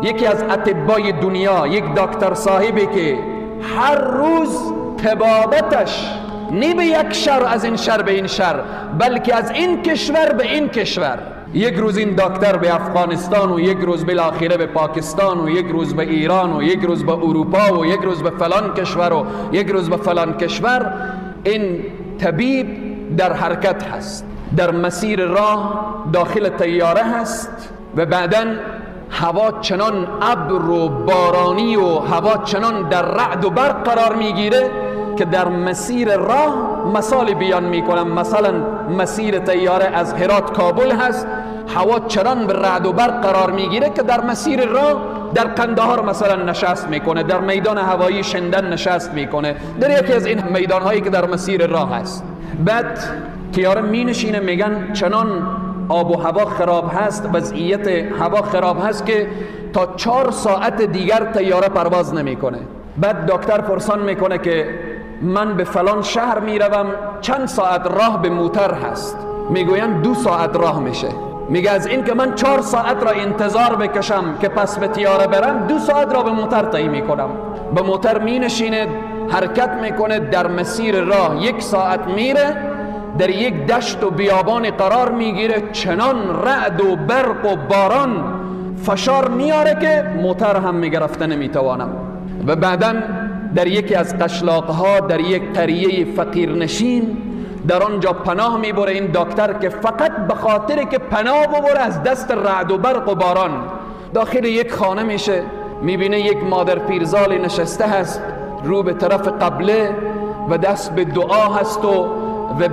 یکی از اطبای دنیا، یک دکتر صاحبی که هر روز طبابتش نه به یک شهر از این شهر به این شهر، بلکه از این کشور به این کشور. یک روز این دکتر به افغانستان و یک روز بالاخره به پاکستان و یک روز به ایران و یک روز به اروپا و یک روز به فلان کشور و یک روز به فلان کشور. این طبیب در حرکت هست، در مسیر راه داخل طیاره هست و بعداً هوا چنان ابر و بارانی و هوا چنان در رعد و برق قرار میگیره که در مسیر راه مثال بیان میکنم. مثلا مسیر طیاره از هرات کابل هست، هوا چنان به رعد و برق قرار میگیره که در مسیر راه در قندهار مثلا نشست میکنه، در میدان هوایی شندن نشست میکنه، در یکی از این میدان هایی که در مسیر راه هست. بعد طیاره مینشینه، میگن چنان آب و هوا خراب هست، وضعیت هوا خراب هست که تا 4 ساعت دیگر طیاره پرواز نمیکنه. بعد دکتر پرسان میکنه که من به فلان شهر میروم، چند ساعت راه به موتر هست؟ میگوین 2 ساعت راه میشه. میگه از این که من 4 ساعت را انتظار بکشم که پس به طیاره برم، 2 ساعت را به موتر طی میکنم. به موتر مینشینه، حرکت میکنه، در مسیر راه 1 ساعت میره، در یک دشت و بیابان قرار میگیره، چنان رعد و برق و باران فشار میاره که موتر هم میگرفته نمیتوانم. و بعدا در یکی از قشلاقها، در یک قریه فقیرنشین، در آنجا پناه میبره این دکتر که فقط به خاطر که پناه ببره از دست رعد و برق و باران. داخل یک خانه میشه، میبینه یک مادر پیرزال نشسته هست، رو به طرف قبله و دست به دعا هست و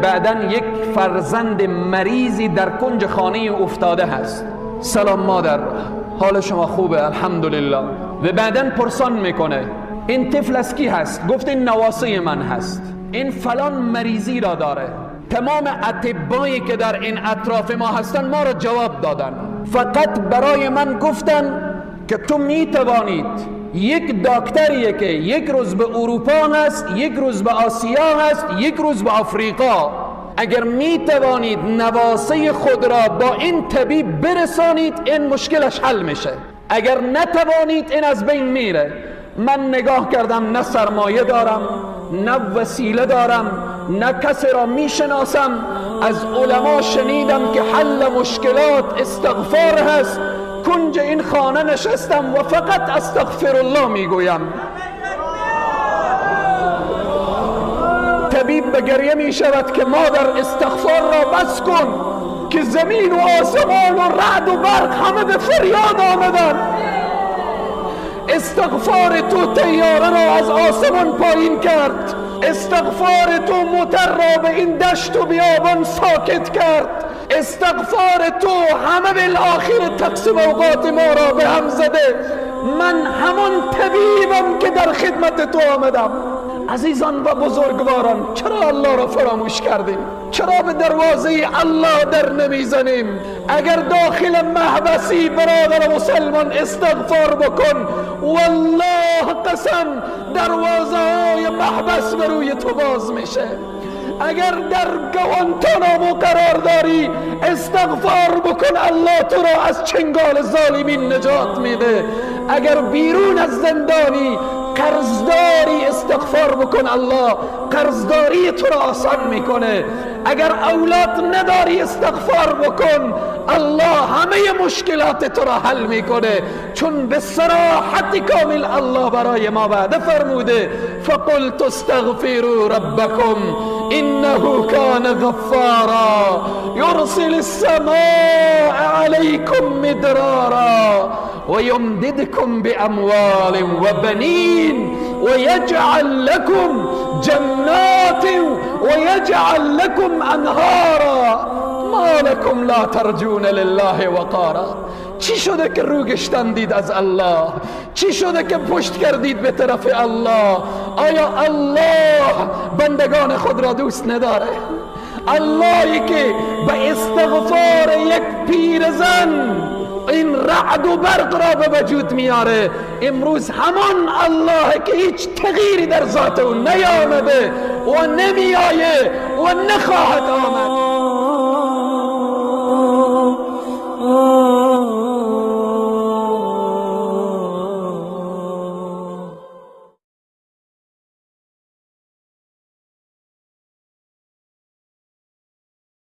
بعدا یک فرزند مریضی در کنج خانه افتاده هست. سلام مادر، حال شما خوبه؟ الحمدلله. و بعدا پرسان میکنه این طفل از کی هست؟ گفت این نواسه من هست، این فلان مریضی را داره. تمام اطبایی که در این اطراف ما هستن ما را جواب دادن، فقط برای من گفتن که تو میتوانید یک دکتریه که یک روز به اروپا هست، یک روز به آسیا هست، یک روز به آفریقا، اگر میتوانید نواسه خود را با این طبیب برسانید این مشکلش حل میشه، اگر نتوانید این از بین میره. من نگاه کردم، نه سرمایه دارم، نه وسیله دارم، نه کسی را میشناسم. از علما شنیدم که حل مشکلات استغفار هست. کنج این خانه نشستم و فقط استغفر الله میگویم. طبیب به گریه میشود که مادر استغفار را بس کن که زمین و آسمان و رعد و برق همه به فریاد آمدن. استغفار تو طیاره را از آسمان پایین کرد، استغفار تو موتر را به این دشت و بیابان ساکت کرد، استغفار تو همه بالآخر تقسیم اوقات ما را به هم زده. من همون طبیبم که در خدمت تو آمدم. عزیزان و بزرگواران، چرا الله را فراموش کردیم؟ چرا به دروازه الله در نمیزنیم؟ اگر داخل محبسی برادر مسلمان استغفار بکن، والله قسم دروازه های محبس به روی تو باز میشه. اگر در گوانتانامو قرار داری استغفار بکن، الله تو را از چنگال ظالمین نجات میده. اگر بیرون از زندانی قرضداری استغفار بکن، الله قرضداری تو را آسان میکنه. اگر اولاد نداری استغفار بکن، الله همه مشکلات تو را حل میکنه. چون به صراحت کامل الله برای ما وعده فرموده فقلت استغفروا ربکم انه کان غفارا یرسل السماء علیکم مدرارا ويمددكم بأموال وبنين ويجعل لكم جنات ويجعل لكم أنهارا ما لكم لا ترجون لله وقارا. چی شده که رو گشتندید از الله؟ چی شده که پشت کردید به طرف الله؟ آیا الله بندگان خود را دوست نداره؟ اللهی که به استغفار یک پیرزن این رعد و برق را به وجود میاره، امروز همان الله که هیچ تغییری در ذات او نیامده و نمیآیه و نخواهد آمد.